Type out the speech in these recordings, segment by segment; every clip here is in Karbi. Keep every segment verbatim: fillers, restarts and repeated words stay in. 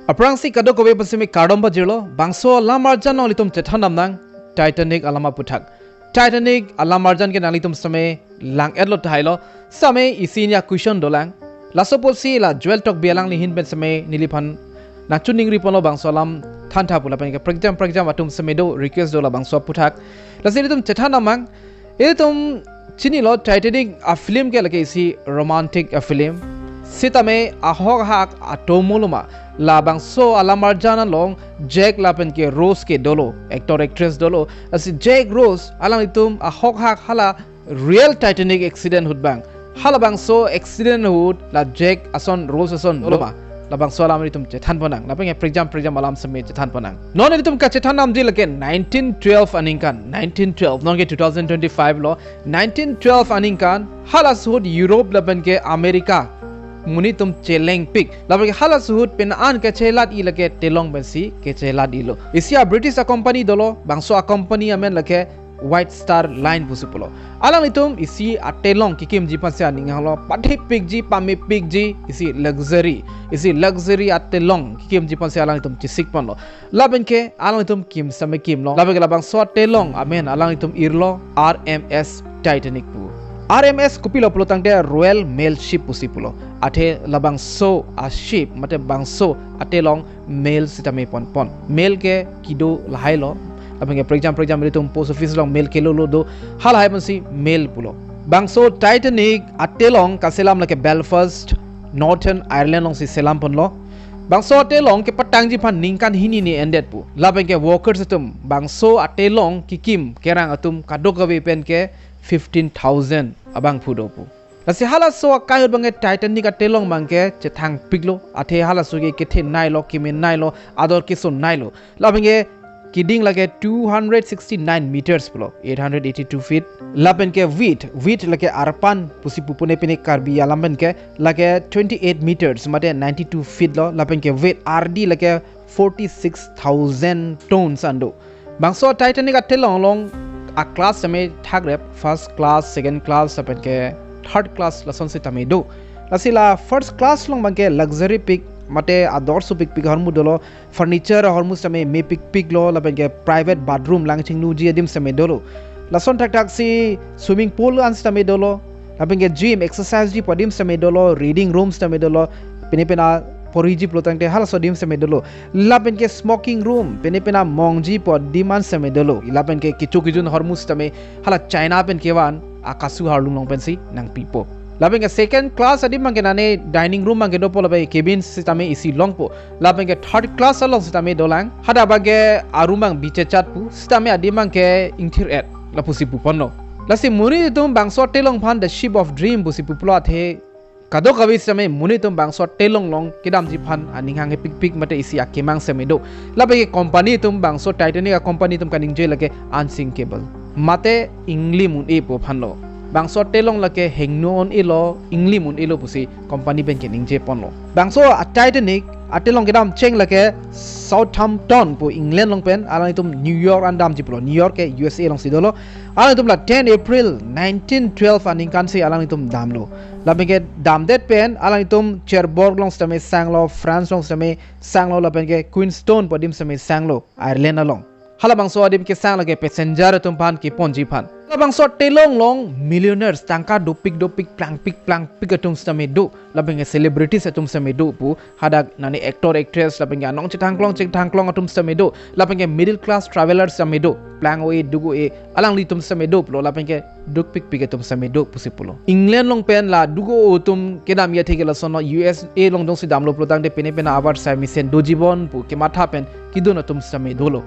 Aphrangsi kadokave pen seme kardom pajirlo, bangso alam arjan nanglitum chethan damnang, Titanic alam aputhak. Titanic alam arjan ke nanglitum seme lang-etlo tahai lo, seme isi nia question dolang. Laso apotsi la Joel Tokbi alangli ahin pen seme neliphan nangchiningri ponlo bangso alam thantha pu lapen ke prekjam prekjam atum seme do request do labangso aputhak. Lasi ilitum chethan damnang, ilitum chinilo Titanic a film ke lake isi romantic a film. Sitame ahok ahak atomoloma labangso alam arjan along Jack lapen ke Rose ke dolo, actor actress dolo. Lasi Jack Rose alanglitum ahok ahak hala real Titanic accident ahut bang, halabangso accident ahut la Jack ason Rose ason doloma, labangso alam ilitum chethan ponang. Lapen ke prekjam prekjam alam seme chethan ponang. Non ilitum kachethan damji lake nineteen twelve aningkan, nineteen twelve, non ke two thousand twenty-five lo, nineteen twelve aningkan halaso ahut Europe lapen ke America monit atum chelengpik. Lapen ke halaso ahut pen an kachelat-i lake telong pensi kachelat-ilo. Isi a British a company dolo, bangso a company amen lake White Star Line pusi pulo. Alanglitum isi atelong kikimji aphansi aning hanglo, pathipikji, pamepikji, isi luxury, isi luxury atelong kikimji aphansi alanglitum chesik ponlo. Lapen ke alanglitum kim seme kimlo. Lapen ke labangso atelong amen alanglitum irlo R M S Titanic pu. R M S kopilo pulo tangte Royal Mail Ship pusi pulo. Athe labangso a ship mate bangso atelong mail sitame ponpon. Mail ke kedo lahai lo. Lapen ke prekjam prekjam ilitum post office along mail kelolo do, halahai pensi mail pulo. Bangso Titanic atelong kaselam lake Belfast, Northern Ireland alongsi selam ponlo. Bangso atelong kepatangji aphan ningkan hini ni endet pu. Lapen ke workers atum bangso atelong kikim kerang atum kadokave pen ke fifteen thousand abangphu do pu. Lasi halaso akai ahut bang ke Titanic atelong bang ke chethangpiklo, athe halaso ke kethenailo, kemenailo, ador kesonailo. Lapen ke keding lake two hundred sixty-nine meters pulo, eight hundred eighty-two feet. Lapen ke width, width lake arpan pusi pupune pine Karbi alam pen ke lake twenty-eight meters mate ninety-two feet lo. Lapen ke weight ardi lake forty-six thousand tons an do. Bangso Titanic atelong along a class sitame thakrep, first class, second class, lapen ke third class lason sitame do. Lasi la first class along bang ke luxury pik mate ador sopikpik ahormu dolo, furniture ahormu sitame mepikpiklo, lapen ke private bathroom lang chingnuji adim sitame dolo. Lason thakthaksi swimming pool an sitame dolo. Lapen ke gym, exercise ji pu adim sitame dolo, reading room sitame dolo, pine pina poriji pulo tangte halaso adim sitame dolo. Lapen ke smoking room, pine pina mongji pu adim an sitame dolo. Lapen ke kecho kejun ahormu sitame hala China pen kevan akasu harlung along pensi nangpipo. Lapen ke second class adim bang ke nane dining room bang ke dopo, lapen ke cabin sitame isi longpo. Lapen ke third class along sitame dolang. Hadak bang ke arum bang bichechat pu, sitame adim bang ke ingthir-et lapusi puponlo. Lasi monit atum bangso atelong aphan the ship of dream pusi pupulo, athe kadokave sitame monit atum bangso atelong along kedamji aphan aning hang kepikpik mate isi akemang sitame do. Lapen ke company atum bangso Titanic a company atum kaningje lake unsinkable mate inglim un-e pu aphanlo. Bangso atelong lake hingno un-elo, inglim un-elo pusi company pen ke ningje ponlo. Bangso a Titanic atelong kedam cheng lake Southampton pu England along pen, alanglitum New York an damji pulo. New York ke U S A alongsi dolo. Alanglitum la ten April nineteen twelve aningkan si alanglitum damlo. Lapen ke damdet pen alanglitum Cherbourg along sitame sanglo, France along sitame sanglo, lapen ke Queenstown pu adim sitame sanglo, Ireland along. Halabangso adim kesang lake passenger atum aphan keponji aphan. Halabangso atelong along millionaires, tangka dopik dopik, plangpik plangpik atum sitame do, lapen ke celebrities atum sitame do pu. Hadak nane actor actress lapen ke anong chethangklong chethangklong atum sitame do, lapen ke middle class travelers sitame do, plang-o-e duk-o-e alanglitum sitame do pulo, lapen ke dukpikpik atum sitame do pusi pulo. England along pen la duk-o-o atum kedam ya theke lason U S A along jongsi damlo pulo tangte pine pina abar sai mesen doji bon pu kematha pen kedun atum sitame dolo.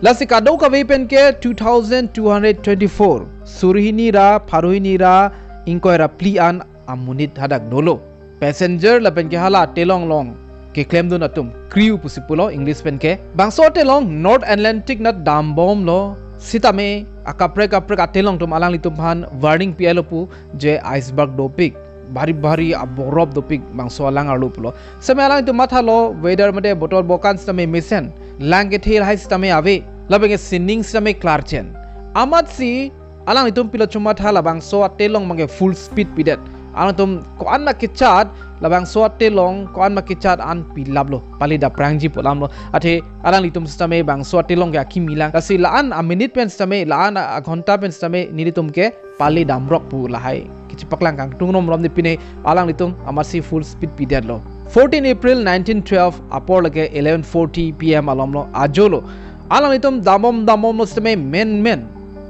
Lasi kadokave pen ke two thousand two hundred twenty-four, suri hini ra pharo hini ra ingkoi ra phli an amonit hadak dolo. Passenger lapen ke hala atelong along keklemdun atum, crew pusi pulo English pen ke. Bangso atelong North Atlantic nat dambomlo, sitame akaprek kaprek atelong atum alanglitum aphan warning pi-etlo pu, je iceberg dopik, bhari bhari aborop dopik bangso alang arlo pulo. Sitame alanglitum mathalo weather mate botor bokan sitame mesen, lang kethe lahai sitame ave, lapen ke sining sitame klarchen. Amatsi alanglitum pilo chomatha labangso atelong bang ke full speed pidet. Alangtum ko-an ma kechat, labangso atelong ko-an ma kechat an pilaplo, pale dapprangji pu alamlo. Athe alanglitum sitame bangso atelong ke akimi lang. Lasi la-an a minute pen sitame, la-an a ghonta pen sitame nelitum ke pale damrok pu lahai kachepaklang kangtung romrom de pine alanglitum amatsi full speed pidetlo. Fourteen April nineteen twelve apor lake eleven forty P M alomlo, ajolo. Alanglitum dambom dambomlo sitame menmen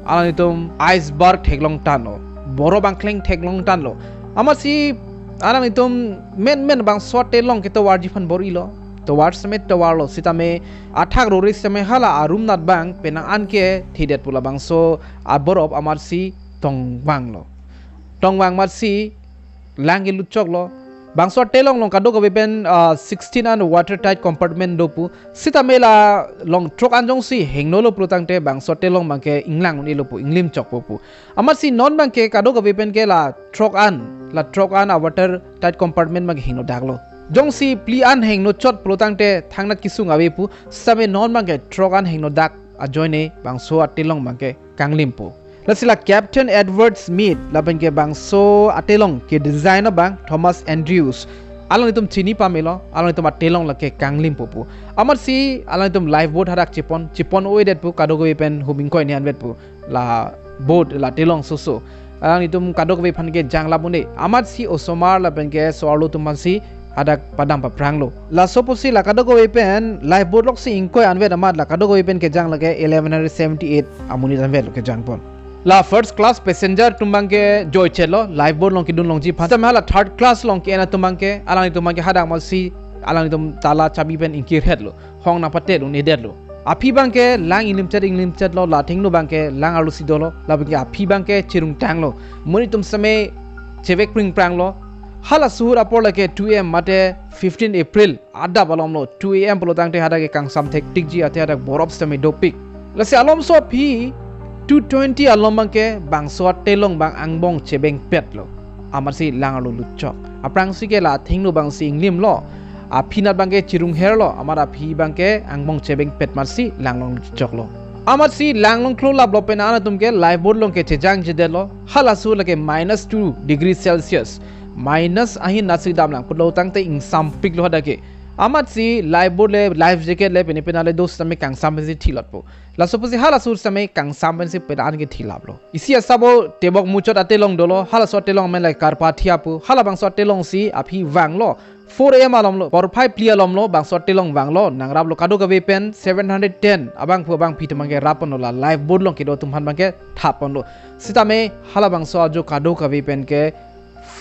alanglitum iceberg theklong tanlo, borop angkleng theklong tanlo. Amatsi alanglitum menmen bangso atelong ketovarji aphan bor-ilo. Tovar sitame tovarlo, sitame athak rore sitame hala a-room nat abang penang an ke thedet pu labangso aborop amatsi tongvanglo. Tongvang amatsi lang kelutchoklo. Bangso atelong along kadokave pen, ah, sixteen an water tight compartment do pu. Sitame la along throk an jongsi hengnolo pulotangte bangso atelong abangke inglang un-elo pu, inglim chokpo pu. Amatsi non abangke kadokave pen ke la throk an, la throk an a water tight compartment abangke hengno daklo. Jongsi phli an hengno chot pulotangte thangnat kesung ave pu, sitame non abangke throk an hengno dak ajoine bangso atelong abangke kanglimpo. Lasi la Captain Edward Smith lapenke bangso atelong kedesign abang Thomas Andrews, alanglitum chini pamelo, alanglitum atelong lake kanglimpo pu. Amatsi alanglitum lifeboat hadak chepon, chepon-oidet pu, kadokave pen hum ingkoi ni anvet pu. La boat, la atelong soso. Alanglitum kadokave aphan ke janglap un-e. Amatsi osomar lapenke so-arlo atum aphansi hadak padam paphranglo. Laso pusi la kadokave pen lifeboat loksi ingkoi anvet amat la kadokave pen kejang lake eleven hundred seventy-eight amonit anvetlo kejangpon. La first class passenger atum abangke joichetlo, lifeboat along kedun longji aphan. Sitame hala third class along ke-en atum abangke, alanglitum abangke hadak amatsi alanglitum tala chabi pen ingkirhetlo, hong nangpatet un-edetlo. Aphi abangke lang inglimchet inglimchetlo, la athengno abangke lang arlosi dolo, labangke aphi abangke chirungtanglo. Monit atum sitame chevek pringpranglo. Hala suhut apor lake two A M mate fifteen April adap alomlo, two A M pulotangte hadak ke kangsam thektikji, athe hadak borop sitame dopik. Lasi alomso aphi two twenty alom abangke bangso atelong abang angbong chebengpetlo. Amatsi lang arlo lutchok. Aphrangsi ke la athengno abangsi inglimlo. Aphi nat abangke chirungherlo, amat aphi abangke angbong chebengpet amatsi lang along lutchoklo. Amatsi lang along klolaplo pen an atum ke lifeboat along ke chejangjedetlo. Hala suhut lake minus two degree Celsius. Minus ahin natsi damlang pulotangte ingsampiklo hadak ke. Amatsi lifeboat le, life jacket le, pine pine le do sitame kangsam pensi thilotpo. Laso pusi hala suhut sitame kangsam pensi penang an ke thilaplo. Isi asabo tebok muchot atelong dolo, halaso atelong amen lake Carpathia pu, halabangso atelongsi aphi vanglo. Four A M alomlo, porphai phli alomlo bangso atelong vanglo, nangraplo kadokave pen seven hundred ten abangphu abangphi atum abangke rapponlo, la lifeboat along kedo atum aphan abangke thapponlo. Sitame halabangso ajo kadokave pen ke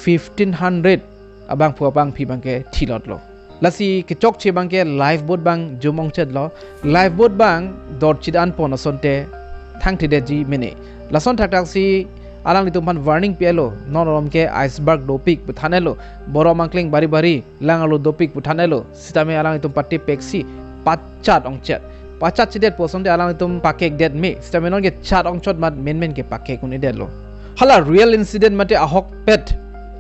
fifteen hundred abangphu abangphi abangke thilotlo. Lasi kechokche abangke lifeboat abang jum ongchetlo, lifeboat abang dorchit anpon asonte thangthedetji mene. Lason thakthak si alanglitum aphan warning pi-etlo, non alom ke iceberg dopik pu than-etlo, borop angkleng bari bari lang arlo dopik pu than-etlo, sitame alanglitum patipek si pachat ongchet. Pachatchedetpo asonte alanglitum pakekdet me, sitame non ke chat ongchot amat menmen ke pakek un-edetlo. Hala real incident mate ahokpet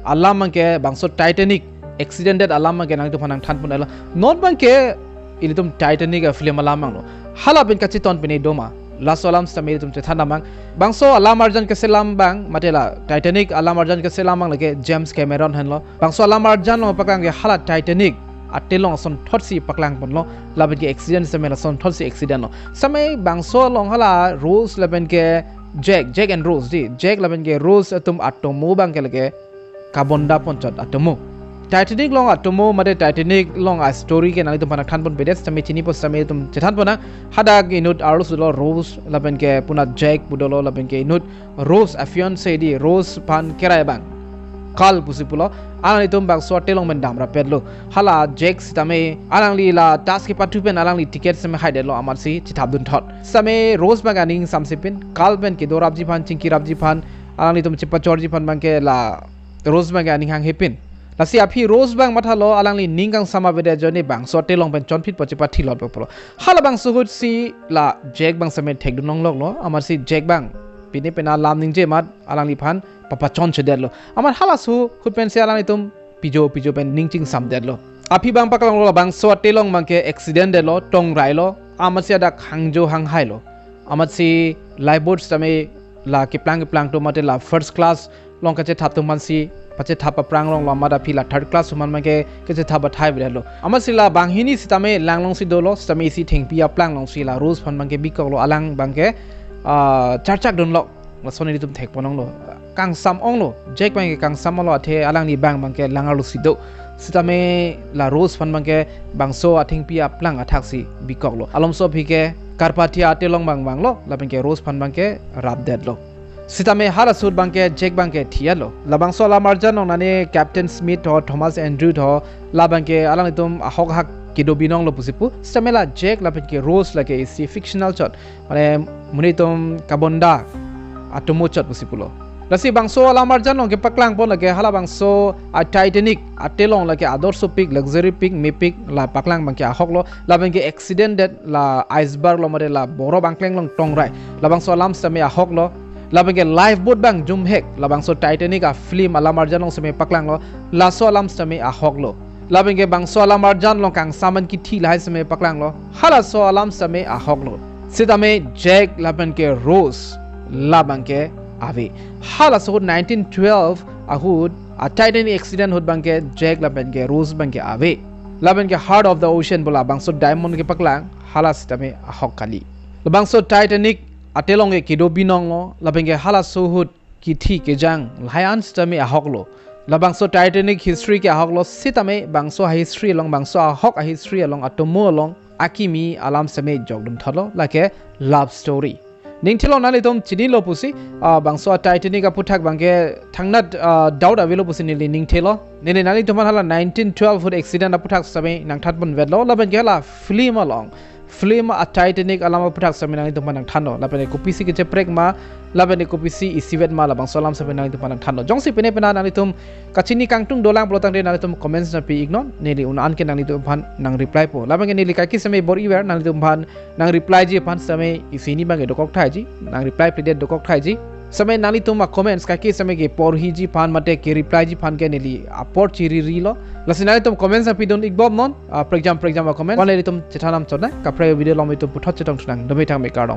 alam abangke bangso Titanic accident det alam abangke nangtum aphan nangthanpon-etlo. Non abangke ilitum Titanic a-film alam abanglo. Hala pen kacheton pine doma, laso alam sitame ilitum chethan damnang. Bangso alam arjan keselam abang, mate la Titanic alam arjan keselam abang lake James Cameron henlo. Bangso alam arjan along paklang ke hala Titanic atelong asonthotsi paklangponlo, lapenke accident sitame lasonthotsi accident lo. Sitame bangso along hala Rose lapenke Jack, Jack and Rose di, Jack lapenke Rose atum atomo abangke lake kabonda ponchot atomo. Titanic along atomo mate Titanic along a-story ke nanglitum aphan nangthanponpedet, sitame chinipo sitame ilitum chethanponnang. Hadak inut arloso dolo, Rose lapenke puna Jack pu dolo, lapenke inut Rose a-fiancé di, Rose aphan kerai abang Carl pusi pulo, alanglitum bangso atelong pen damrappetlo. Hala Jack sitame alangli la task kepathu pen alangli ticket sitame haidetlo amatsi chethapdunthot. Sitame Rose abang aning samsepin, Carl pen kedorapji aphan, chingkirapji aphan, alanglitum chepachorji aphan abangke la Rose abangke aning hanghepin. Lasi aphi Rose abang mathalo, alangli ning kangsam avedet ajoine bangso atelong pen chonphitpo, chepathilotpo pulo. Halabangso ahut si la Jack abang sitame thekdun longloklo, amatsi Jack abang pine pine alam ningje amat alangliphan papachonchedetlo. Amat halaso ahut pensi alanglitum pijo pijo pen ning chingsamdetlo. Aphi abang paklanglo, labangso atelong abangke accident detlo, tongrailo, amatsi hadak hangjo hanghailo. Amatsi lifeboat sitame la keplang keplang atum mate la first class along kachethap atum aphansi, pachethap aphrang along lo, amat aphi la third class atum aphan abangke kachethap athai avedetlo. Amatsi la banghini sitame lang alongsi dolo, sitame isi thengpi aplang alongsi la Rose aphan abangke bikoklo, alang abangke, ah, charchak dunlo. Lason nelitum thekpon longlo. Kangsam onglo, Jack abangke kangsam onglo, athe alangli abang abangke lang arlosi do. Sitame la Rose aphan abangke bangso athengpi aplang athaksi bikoklo. Alomso aphi ke Karpathia atelong abang vanglo, labangke Rose aphan abangke rapdetlo. Sitame halaso ahut abangke Jack abangke thi-etlo. Labangso alam arjan along nane Captain Smith ho, Thomas Andrew ho, labangke alanglitum ahok ahak kedo binonglo pusi pu. Sitame la Jack labangke Rose lake isi fictional chot, mane monit atum kabonda atomo chot pusi pulo. Lasi bangso alam arjan along kepaklangpon lake halabangso a Titanic atelong lake adorsopik, luxurypik, mepik, la paklang abangke ahoklo. Labangke accident det, la iceberg lo mate la borop angkleng along tongrai, labangso alam sitame ahoklo. Labangke lifeboat abang jumhek, labangso Titanic a film alam arjan along sitame paklanglo, laso alam sitame ahoklo. Labangke bangso alam arjan along kangsam an kithi lahai sitame paklanglo, halaso alam sitame ahoklo. Sitame Jack labangke Rose labangke ave. Halaso ahut nineteen twelve ahut a Titanic accident ahut abangke Jack labangke Rose abangke ave. Labangke Heart of the Ocean pu labangso diamond kepaklang, hala sitame ahok kali. Labangso Titanic atelong ke kedo binonglo, labangke halaso ahut kithi kejang lahai an sitame ahoklo. Labangso Titanic history ke ahoklo, sitame bangso a history along, bangso ahok a history along, atomo along akimi alam sitame jokdun thotlo, lake love story. Ningthelo, nanglitum chinilo pusi, ah, bangso a Titanic aphuthak abangke thangnat, ah, doubt avelo pusi neli ningthelo. Neli nanglitum aphan hala nineteen twelve ahut accident aphuthak sitame nangthanponvetlo, labangke hala film along, film a Titanic alam aphuthak sitame nanglitum aphan nangthanlo. Lapen kopisi kacheprek ma, lapen kopisi isivet ma, labangso alam sitame nanglitum aphan nangthanlo. Jongsi pine pina nanglitum kachini kangtung dolang pulotangte nanglitum comments nangpi-iknon, neli un-an ke nanglitum aphan nangreplypo. Labangke neli kaike sitame bor-iver, nanglitum aphan nangreplyji aphan sitame isi hini abangke dokok thaiji, nangreply pledet dokok thaiji. Sitame nanglitum a comments kaike sitame keporhiji aphan mate kereplyji aphan ke neli apor chiririlo. Lasi nanglitum comments nangpidun-ikbomnon, ah, prekjam prekjam a comments. Wan nanglitum chethan nangchotnang, kaprek video along itum puthot chetongthu nang, dome thangme, kardom.